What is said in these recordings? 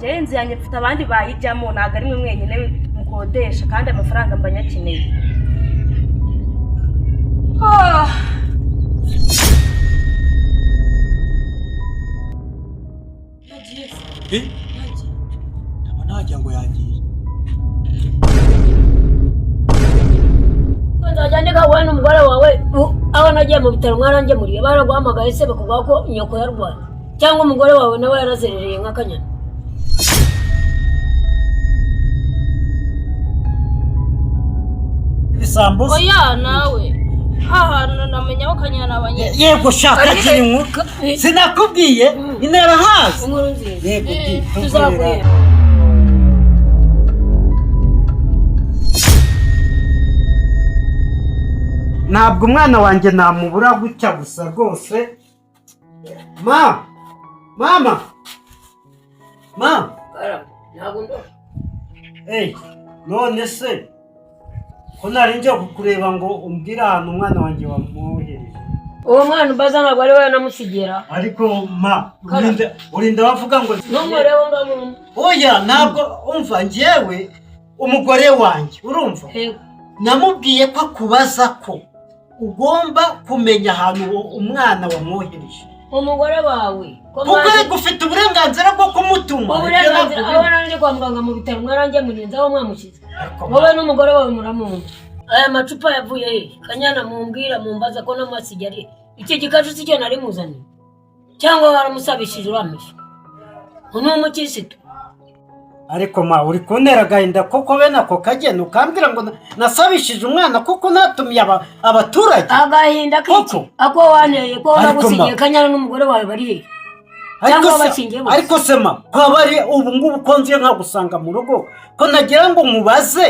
Njyewe inzu yanjye mfite abandi bayijyamo, ntabwo ari mwe mwenyine mukodesha, kandi amafaranga mba nyakeneye. Ah. Yagiye se? Eh? Yagiye. Ndabona wagira ngo yagiye. Nzajya ndeka wowe n'umugore wawe aho nagiye mu bitaro mwarangemuriye, baraguhamagaye se bakavuga ko nyoko yarwaye cyangwa umugore wawe nawe yarazerereye nk'akanyana. Ibisambo se? Oya, nawe hahantu namenya aho Kanyana abanye. Yego, shaka kiri inkuru, sinakubwiye intera hazi. Inkuru nziza. Yego di. Tuzaguhera. Ntabwo umwana wanjye namubura gutya gusa rwose. Ma, mama, ma. Ntabwo ndora. Ey, none se ko nari ngiye kukureba ngo umbwire ahantu umwana wanjye wamwohereje? Uwo mwana umbaza ntabwo ari wowe namusigira. Ariko ma, urinda bavuga ngo n'umugore we ngamu. Oya, ntabwo umva, njyewe umugore wanjye, urumva, namubwiye ko akubaza ko ugomba kumenya ahantu uwo umwana wamwohereje. Umugore wawe ko Kuko ariko ufite uburenganzira bwo kumutuma. Uburenganzira Ibyo aho nari kwa muganga mu bitaro mwarangemuriye, nzi aho mwamushyize. Ariko ma, Wowe n'umugore wawe muramumva. Aya macupa yavuye he? Kanyana, mumbwira, mumbaza ko n'amasigaye ari iki gikaju, si cyo nari muzaniye, cyangwa waramusabishije urampishe? Ni umukirisitu. Ariko ma, uri kuntera agahinda koko. Bene ako kageni ukambwira ngo nasabishije umwana kuko natumiye abaturage? Agahinda k'iki? Koko? Ako wanteye ko Ariko nagusigiye ma- Kanyana n'umugore wawe bari hehe? Ariko Cyangwa se wabakingiye bose? Ariko se ma, ko bari ubu ngubu ko nziye nkagusanga mu rugo, ko nagira ngo nkubaze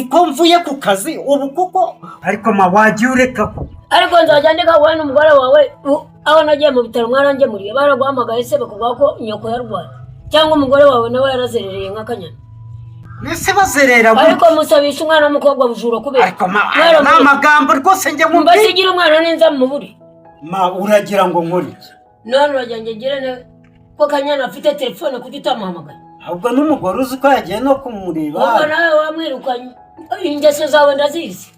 ko mvuye ku kazi ubu kuko? Ariko ma, wagiye ureka ko Ariko nzajya ndeka wowe n'umugore wawe aho nagiye mu bitaro mwarangemuriye, baraguhamagaye se bakavuga ko nyoko yarwaye cyangwa umugore wawe nawe yarazerereye nk'akanyana? Mbese bazerera gute? Ariko musabisha umwana w'umukobwa bujura kubera Ariko ma, aya ni amagambo rwose njye nkubwiye. Mbasigira umwana ninza mubure. Ma, uragira ngo nkore iki? None uragira ngo ngire ne ko Kanyana afite telefone, kuki utamuhamagaye? Ahubwo n'umugore uzi ko yagiye no kumureba. Ubwo nawe wamwirukanye, ingeso zawe ndazizi.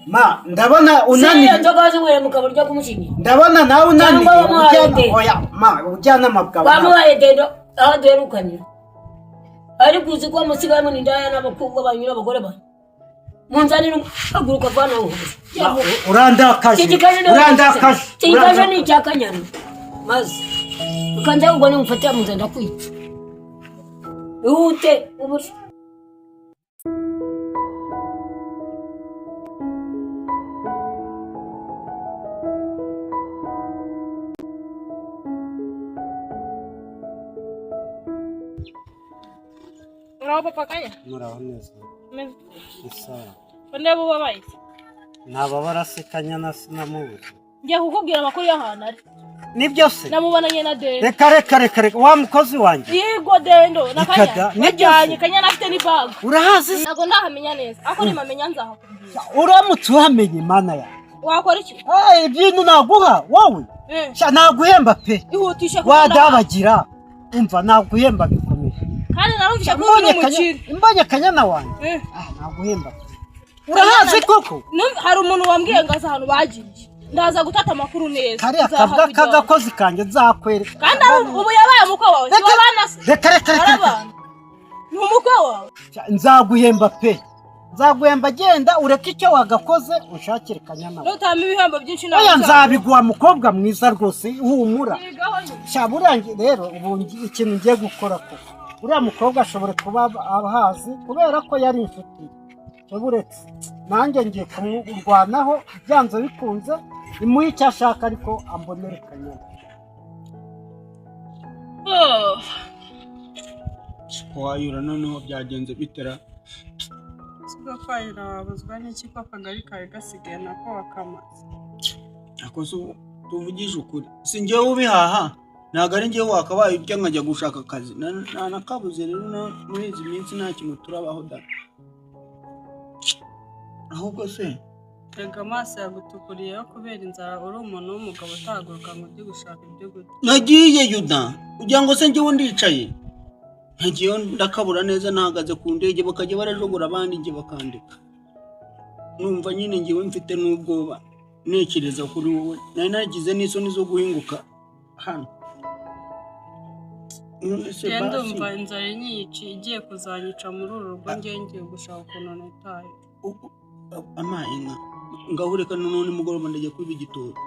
Ma, ndabona Si iyo unaniwe. nzoga wazinyweye mu kabari ujya kumushyingira? Ndabona nawe unaniwe. Cyangwa wamuhaye dendo. Oya ma, ubujyanama bwawe Wamuhaye dendo aho duherukanira, ariko uzi ko musigaye muri indaya n'abakobwa banyu n'abagore banyu munzanira haguruka vana Ma, urandakaje. Iki gikaje ni Urandakaje. Iki gikaje ni icya Kanyana, maze ukanza ubwo nimufatira mu nzira ndakwica. Ihute ubu. Uraho papa Kanya? Muraho neza. Meze. Isawa. Ko ndeba ubabaye se? Ntababara se, Kanyana sinamubuze. Ngiye kukubwira amakuru y'ahantu ari. Nibyo se? Namubonanye na Dendo. Reka, reka, reka, reka, wa mukozi wanjye? Yego, Dendo na Reka Kanyana. da, nibyo Bajyanye se? Kanyana afite n'ibaga. Urahazi se? Ntabwo ndahamenya neza, ariko nimamenya nzahakubwira. Uramutse uhamenye, Imana yawe. Wakora iki? Ah, ibintu naguha wowe. Sha, naguhemba pe. Ihutishe kuko ndahazi. Wadabagira, umva, naguhemba bikomeye. Kandi narumvise ko uri Mbonye umukire. Mbonye Kanyana wanjye. Ah, naguhemba pe. Urahazi koko? Hari umuntu wambwiye ngo azi ahantu bagiye, ndaza gutata amakuru neza. Kariya kabwa Nzahakujyana. k'agakozi kanjye nzakwereka. Kandi ubu yabaye umukwe wawe, si Reka wabana se? reka, reka, reka, reka. Arabana ni umukwe wawe. Nzaguhemba pe, nzaguhemba. Genda ureke icyo wagakoze, unshakire Kanyana wawe. Nutama ibihembo byinshi nawe Oya, nzaba. nzabiguha, mukobwa mwiza rwose, humura. Yigaho nyine. Sha, buriya rero ubu ikintu ngiye gukora koko, uriya mukobwa ashobora kuba ahazi kubera ko yari inshuti ye. Buretse nanjye ngiye kumurwanaho byanze bikunze, imuhe icyo ashaka ariko ambonere Kanyana. Oh. Wayura noneho byagenze bitera? Sibwo kwahira wabuzwa n'iki ko akagari kawe gasigaye nako wakamaze? Ako se ubu tuvugishe ukuri, si njyewe ubihaha? Ntabwo ari njyewe wakabaye urya nkajya gushaka akazi. Nta nakabuze rero muri izi minsi nta kintu turabaho da. Ahubwo se Rega amaso yagutukuriyeho kubera inzara. Uri umuntu w'umugabo utahaguruka ngo ujye gushaka ibyo kurya. Nagiye yuda, kugira ngo se njyewe ndicaye. Ntagiye ndakabura neza, nahagaze ku ndege bakajya barajogora abandi njye bakandika. Numva nyine ngewe mfite n'ubwoba ntekereza kuri wowe, nari nagize n'isoni zo guhinguka hano. None se Njye basi ndumva inzara inyici igiye kuzanyica muri uru rugo, njye ngiye gushaka ukuntu nitaye. Amaye inka ngaho, reka noneho nimugoroba ndajya kwiba igitoki.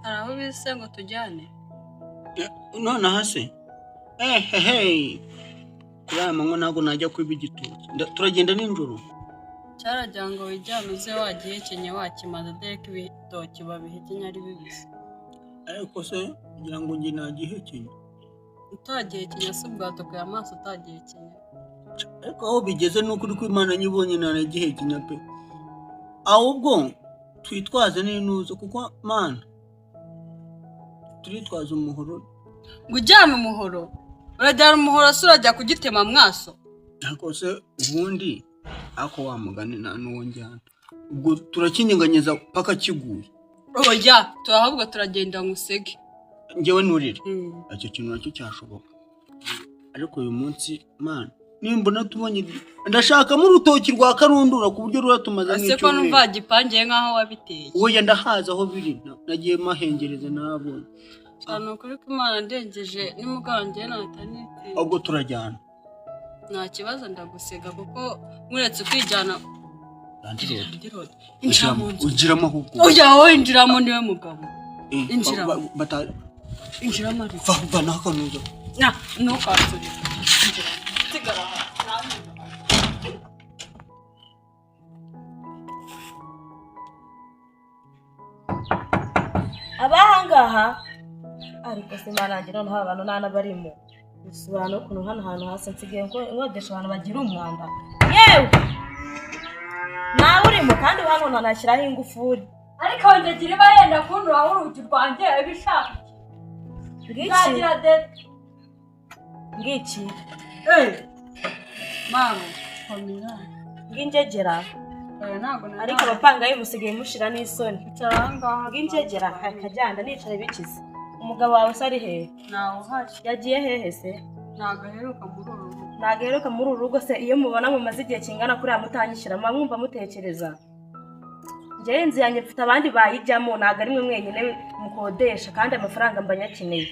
Hari aho bise ngo tujyane? Nonaha se? Ehehe, kuri aya manywa ntabwo najya kwiba igitoki. Turagenda nijoro. Cyaragira ngo wijyane uze wagihekenye wakimaze, dore ko ibitoki babihekenya ari bibisi. Ariko se kugira ngo njye nagihekenya? Utagihekenya se ubwatukuye amaso utagihekenya? Ariko aho bigeze ni ukuri kw'Imana, nyibonye ntanagihekenya pe. Ahubwo twitwaze n'intuzo, kuko mana turitwaza umuhoro. Ngo ujyane umuhoro? Urajyana umuhoro se urajya kugitema mwaso? Ariko se ubundi ako wa mugani nta n'uwo njyana, ubwo turakinyeganyeza paka kiguye. Oya, ahubwo turagenda ngusege. Njyewe nurire? Icyo kintu nacyo cyashoboka, ariko uyu munsi mana nimbona tubonye ndashakamo urutoki rwa karundura ku buryo ruratumaza Ese ko numva nk'icyumweru. wagipangiye nk'aho wabiteye? Oya, ndahazi aho biri, nagiye mahengereza nabonye. Cyane ukuri ko Imana ndengeje nimugoroba njyewe nahita nitira. Ubwo turajyana. Nta kibazo, ndagusega kuko nkuretse ukijyana. Landirodi. Landirodi, injira mu nzu. Ugiramo ahubwo. Oya, wowe injiramo, niwe mugabo. Injira. Injiramo ariko. Va n'akanuza. Na ntukansurire, injiramo, sigara aha. Abahangaha ariko se manange, noneho abantu nta n'abarimo bisobanura ukuntu hano hantu hasi nsigaye nkodesha abantu bagira umwanda. Yewe, nawe urimo kandi hano ntanashyiraho ingufuri. Ariko njagira iba yenda kunturaho urugi rwanjye ibishaka. Ngiki. Nzagira dede. Ngiki. Mama komera. Ng'ingegera. Oya, ntabwo nari. Ariko abapangayi musigaye mushira n'isoni. Icara aha ngaha. Ng'ingegera akajyanda nicara bikize. Umugabo wawe se ari hehe? Ntawe uhari. Yagiye hehe se? Ntabwo aheruka muri uru rugo. Ntabwo aheruka muri uru rugo se? Iyo mubona mumaze igihe kingana kuriya mutanyishyura, muba mwumva mutekereza. Njyewe inzu yanjye mfite abandi bayijyamo, ntabwo ari mwe mwenyine mukodesha, kandi amafaranga mba nyakeneye.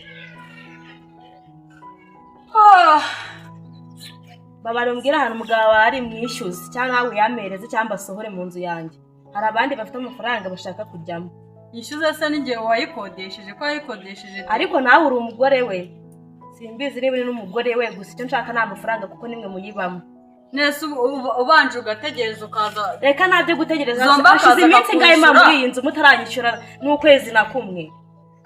Babara umbwire ahantu umugabo wawe ari mwishyuze, cyangwa nawe uyampereze, cyangwa asohore mu nzu yanjye. Hari abandi bafite amafaranga bashaka kujyamo. Yishyuze se n'igihe wayikodesheje, ko wayikodesheje? Ariko nawe uri umugore we, simbizi niba uri n'umugore we, gusa icyo nshaka ni amafaranga kuko nimwe muyibamo. Nese ubanje ugategereza ukaza? Reka, ntabyo gutegereza. Zomba Hashize akaza iminsi ingahe mba akakwishyura. muri iyi nzu mutaranyishyura n'ukwezi na kumwe?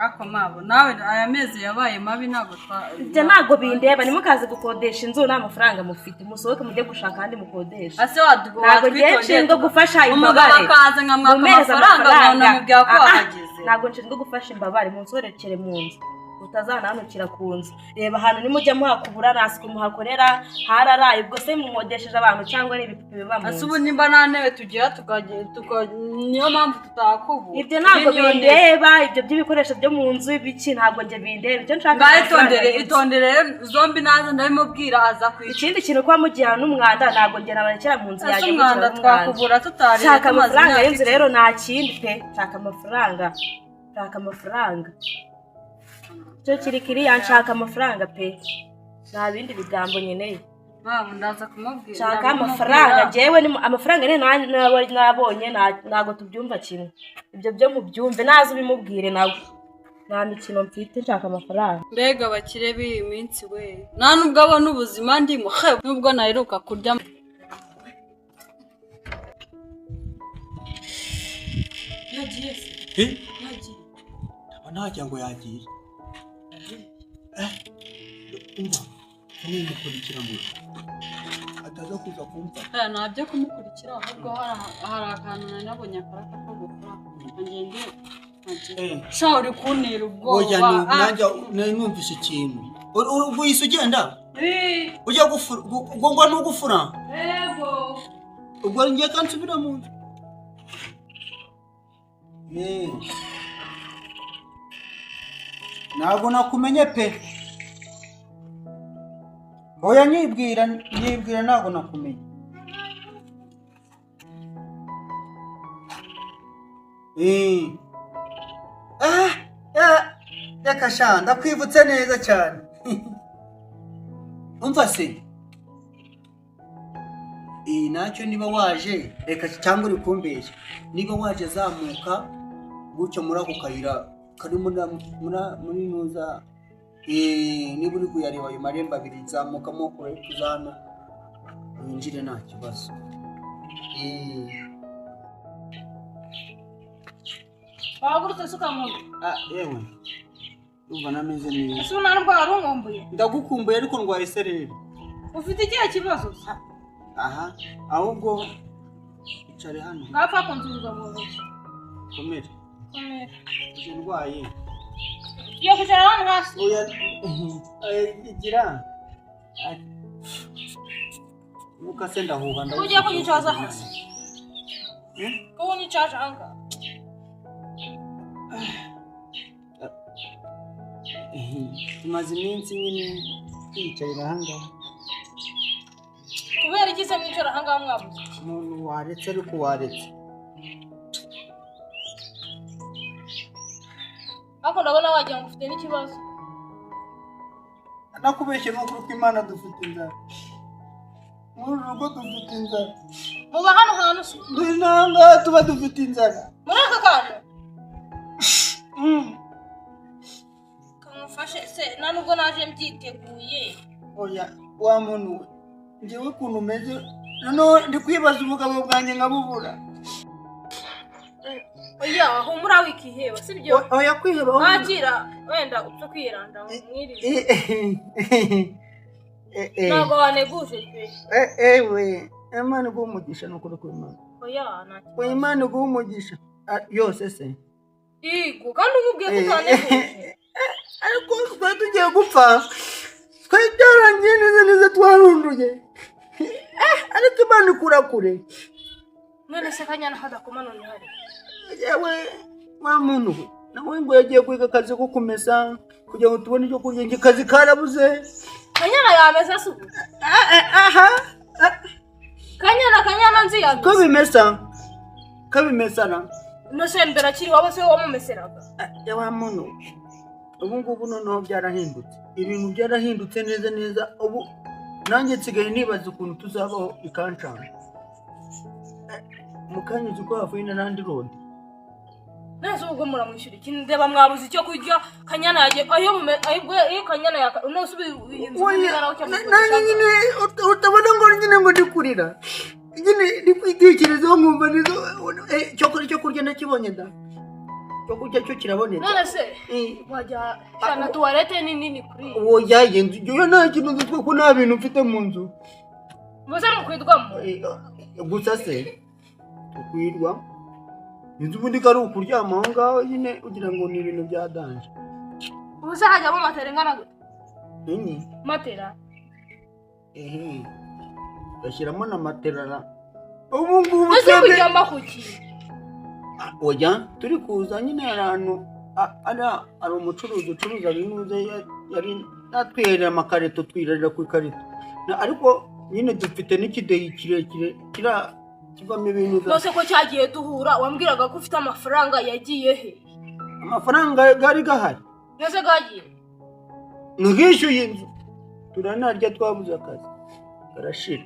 Ako mabo, nawe aya mezi yabaye mabi, ntabwo twa Ibyo ntabwo bindeba. Ntimukaze gukodesha inzu nta mafaranga mufite, musohoke mujye gushaka ahandi mukodesha. Ase wadugu Ntabwo ngiye nshinzwe gufasha umugabo imbabare. akaza nkamwaka Mumpereze amafaranga, nkabona mubwira ko Ah, ah. wahageze. Ntabwo nshinzwe gufasha imbabare, munsorekere mu nzu mutazananukira ku nzu. Reba ahantu nimujya muhakubura, nta suku muhakorera, hararaye. Ubwo se mwodesheje abantu cyangwa ni ibipupe biba mu Ase ubu nzu? nimba nta ntebe tugira niyo mpamvu tutakubura. Ibyo ntabwo Iyi niyo ntebe. bindeba, ibyo by'ibikoresho byo mu nzu ibiki ntabwo njye bindeba. Icyo nshaka ni Ngaho amafaranga itondere. y'inzu. Itondere zombi, naza ndabimubwira aza kwishyura. Ikindi kintu, kuba mugira n'umwanda, ntabwo njye nabarekera mu nzu Ese yanjye umwanda mugira n'umwanda. twakubura tutariye Shaka tumaze amafaranga imyaka y'inzu 10. rero, nta kindi pe. Shaka amafaranga, shaka amafaranga, cyo kiri kiriya. Nshaka amafaranga pe, nta bindi bigambo nkeneye. Mama, ndaza kumubwira. Nshaka ndamubwira. amafaranga jewe ni amafaranga rero nabonye ntabwo tubyumva kimwe. Ibyo byo mubyumve, naza ubimubwire nawe. Nta mikino mfite, nshaka amafaranga. Mbega abakire b'iyi minsi we, nta nubwo abona ubuzima ndimo he, nubwo naheruka kurya. Yagiye se? Eh? Yagiye. Aba ntagira ngo yagiye. Umva, numukurikira ngo ataza kuza kumfata. Aya nta byo kumukurikira, ahubwo hari akantu nari nabonye akaraka ko gukora ngende. Sha, uri kuntera ubwoba. Oya, nanjye nari numvise ikintu. Ubwo uhise ugenda? Eh, Ujya gufura ubwo ngo ni ugufura? Yego. Ubwo ngiye kansubira mu nzu. Eh. Ntabwo nakumenye pe. Oya nyibwira nyibwira ntabwo nakumenya. Eh. Ah, reka sha ndakwibutse neza cyane. Umva se. Nacyo niba waje reka cyangwa uri kumbeshya. Niba waje zamuka gutyo muri ako kayira kari muri nuza niba uri kuyareba ayo marembo abiri zamukamo urahita uza hano winjire nta kibazo. Wahagurutse se ukamuntu? Yewe ndumva nameze neza. Ese ubu nta ndwara wari unkumbuye? Ndagukumbuye ariko ndwaye isereri. Ufite ikihe kibazo se? Aha ahubwo icare hano. Ngapfa kunsubiza mu ntoki. Komere. Komera. Uje ndwaye. Tugiye kwicara hano hasi. Oya gira. Nuka se ndahuha Ko ugiye kunyicaza hasi? Ko unyicaje aha ngaha? Tumaze iminsi nyine twiyicarira aha ngaha. Kubera iki se mwicara aha ngaha mwabuze? Umuntu waretse ariko waretse. Ariko ndabona wagira ngo ufite n'ikibazo. Nakubeshye n'ukuri kw'Imana dufite inzara. Muri uru rugo dufite inzara. Muba hano hantu se? Nanga tuba dufite inzara. Muri aka kantu? Kamufashe se nta nubwo naje mbyiteguye. Oya wa muntu we njyewe ukuntu umeze noneho ndi kwibaza ubugabo bwanjye nkabubura. Oya humura wikiheba sibyo? Oya kwiheba wakira wenda upfe kwiranda mwirinde. Ntabwo waneguje pe. Ewe Imana iguhe umugisha n'ukuri kw'Imana. Oya nta kibazo. Imana iguhe umugisha yose se. Yego kandi umubwiye ko utaneguje. Ariko twari tugiye gupfa twari byarangiye neza neza twarunduye. Ariko Imana ikura kure. None se Kanyana hadakoma none hari. Yewe wa muntu we nawe ngo yagiye kwiga akazi ko kumesa kugira ngo tubone icyo kurya njye akazi karabuze. Kanyana yamesa se ubu? Aha. Kanyana nzi yamesa. Ko bimesa? Ko bimesana? Nose mbere akiri wabo se wamumeseraga? Wa muntu ubu ngubu noneho byarahindutse. Ibintu byarahindutse neza neza ubu nanjye nsigaye nibaza ukuntu tuzabaho ikancanga. Mukanya uzi ko havuye na landlord. Nese ubwo muramwishyura iki? Ndeba mwabuze icyo kurya Kanyana yagiye ayo ayo Kanyana yaka nose inzu nanjye nyine utabona ngo nyine ngo ndi kurira. Nyine ndi kwitekerezaho nkumva nizo cyo kurya ndakibonye da. Cyo kurya cyo kiraboneka. None se wajya na tuwarete ni nini kuri. Oya inzu yo nta kintu nzi ko nta bintu mfite mu nzu. Muze mukwirwamo. Gusa se tukwirwa inzu ubundi ko ari ukuryama aho ngaho nyine ugira ngo ni ibintu bya danje. Ubu se hajyamo matera ingana gute? Nini? Matera. Ehe. Bashyiramo na matera. Ubu ngubu twebwe kuryama kuki? Oya turi kuza nyine ahantu ari umucuruzi ucuruza binuze yari natwiherera amakarito twirarira ku ikarito. Ariko nyine dufite n'ikideyi kirekire kira kivamo ibintu. Nose ko cyagiye duhura wambwiraga ko ufite amafaranga yagiye he? Amafaranga gari gahari. Nose gagiye? Ngishyuye inzu. Turanarya twabuze akazi. Karashira.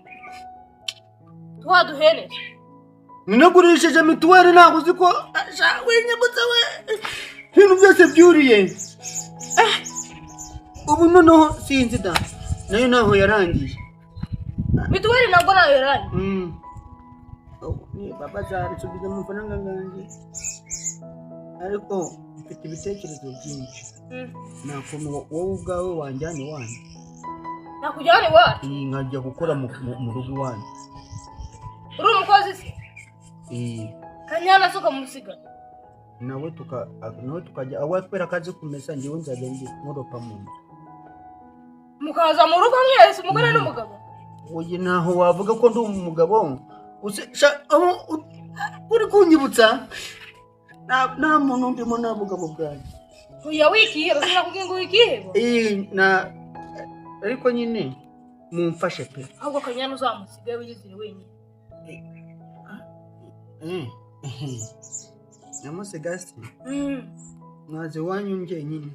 Twaduhene. Ninagurishije mituweli ntabwo uzi ko winyibutse we ibintu byose byuriye. Ubu noneho sinzi da nayo ntaho yarangiye. Mituweli ntabwo nayo yarangiye. Ni baba zansubiza amafaranga nganjye. Ariko mfite ibitekerezo byinshi. Nta kuntu wowe ubwawe wanjyana iwanyu. Nakujyana iwacu? Nkajya gukora mu rugo iwanyu. Uri umukozi se? Kanyana se ukamusiga? Nawe tukajya aho kubera akazi kumesa njyewe nzajya nkoropa mu nzu. Mukaza mu rugo mwese umugore n'umugabo? Oya ntaho wavuga ko ndi umugabo. Uri kunyibutsa nta muntu ndimo nta bugabo bwanjye. Oya wikiheba sinakubwiye ngo wikiheba. Ariko nyine Mumfashe pe. Ahubwo Kanyana uzamusige wiyizire wenyine. Nyamusigasi mwaze iwanyu njyenyine.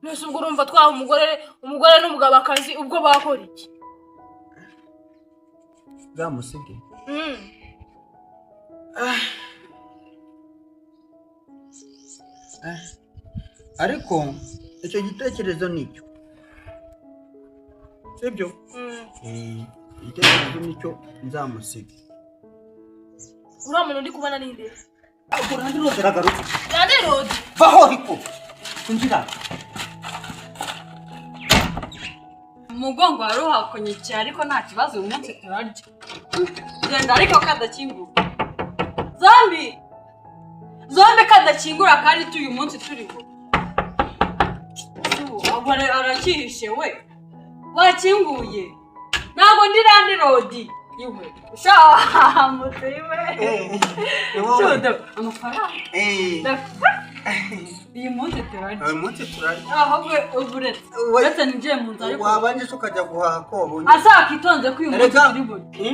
Nese ubwo urumva twaha umugore n'umugabo akazi, ubwo bakora iki? Zamusige. Ariko icyo gitekerezo nicyo, sibyo? Igitekerezo nicyo, nzamusiga. Uriya muntu ndi kubona ni nde? Urandi rose ragarutse. Nande rodi? Vaho ariko, injira. Umugongo wari uhakonye, ariko nta kibazo, uyu munsi turarya. Genda ariko kadakingura. Zombi zombi, kadakingura kandi tuyu munsi turiho. Ubu arakihishe we, wakinguye? Ntabwo ndi landlord iwe sha mutse iwe. Cyudo, amafaranga. Uyu munsi turarya. Uyu munsi turarya. Ahubwo ubu uretse uretse ninjiye mu nzu ariko. Wabanje se ukajya guhaha ko wabonye? Asa akitonze ko uyu munsi Erega. turi burye.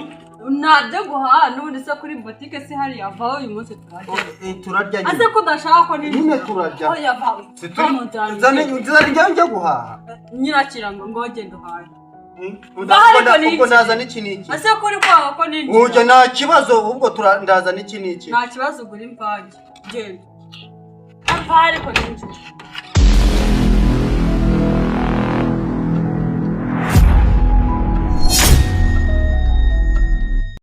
Ntabyo guhaha n'ubundi se kuri botike si hariya? Vaho, uyu munsi turarya. Turarya Ase nyine. ko udashaka ko ninjira? Nyine turarya. Oya, va va mu nzu yanjye. Nzane njya njya guhaha. Nyirakira ngo genda uhahe. Ubwo Ariko ni ubwo iki? Ndazana iki n'iki. Ase ko uri kwanga ko ninjira? Ujya nta kibazo, ahubwo ndazana iki n'iki. Nta kibazo, ugura imvange, genda. Va ariko ninjira.